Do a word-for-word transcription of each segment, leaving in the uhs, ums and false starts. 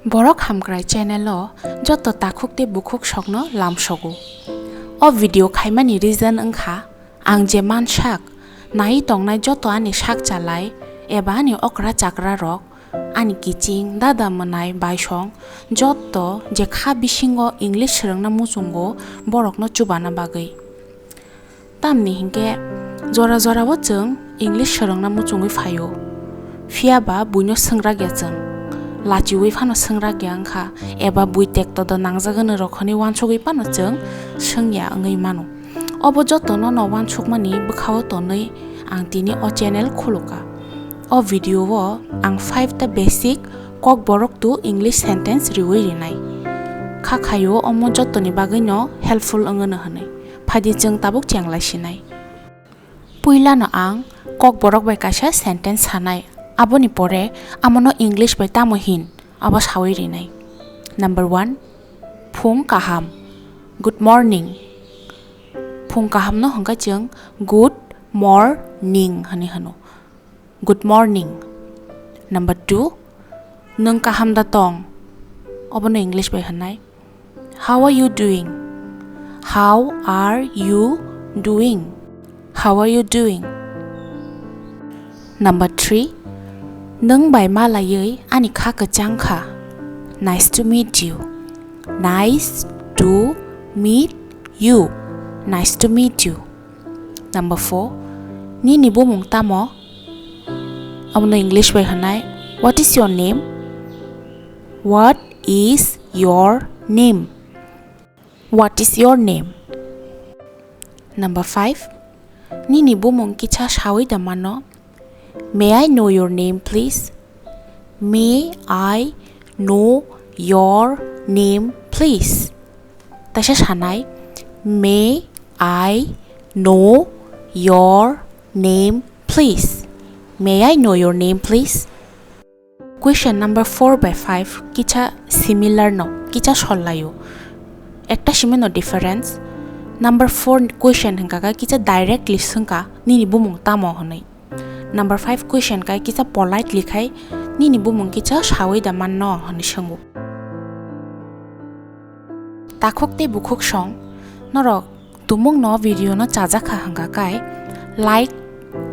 Borok Hamkrai channel o joto takhuk tei bukhuk sokno lamsogo. O video khaimani reason wngkha, ang je mansak, naiwi tongnai joto ani sak chalai eba ani okra chakra rok, ani kiching, dada mwnai, baisong, joto je kha bisingo English swrwngna muchungo, borokno chubana bagwi. Tamni hinkhe jora jorao chwng English swrwngna muchungwi phaio, phiyaba buino swngrakya chwng, lachiui phano swngrakya wngkha, eba bui tekto do nangjagwno rok hwnwi uansugwi phano chwng swngya wngwi mano. Obo jotono no uansukmani bwkhao tonwi ang tini o channel khuluka. O video o ang five ta basic Kokborok to English sentence riui rinai. Kha khaio omo jotoni bagwino helpful wngwno hwnwi. Phaidi chwng tabuk chenglai sinai. Puilano ang Kokborok bai kaisa sentence sanai. Aboni pore amono English bai tamo hin, abo saui rinai. Number one, phung kaham. Good morning. Phung kahamno hwnkha chwng good morning hwnwi hwno. Good morning. Number two, nwng kaham da tong? Obono English bai hwnai, how are you doing? How are you doing? How are you doing? Number three, nwng bai malaiwi ani kha kwchang kha. Nice to meet you. Nice to meet you. Nice to meet you. Number four, nini bumung tamo? Abono English bai hwnai, what is your name? What is your name? What is your name? Number five, nini bumung kicha saui da mano? May I know your name, please? May I know your name, please? Taisa sanai, may I know your name, please? May I know your name, please? Question number four by five kicha similar no, kicha sol laio. Ekta simi no difference. Number four question hwnkha khe kicha directly swngkha, nini bumung tamo hwnwi. Number five question kai kisa politely khai, nini bumung kisa saui da manno hwnwi swngo. Takhuk tei bukhuk song, norok tumungno video no chajakha hwnkha kai like,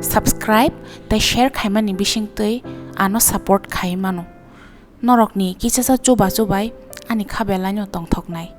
subscribe tei share khaimani bisingtwi ano support khai mano. Norokni kichasa chuba chubai ani kha belai no tongthoknai.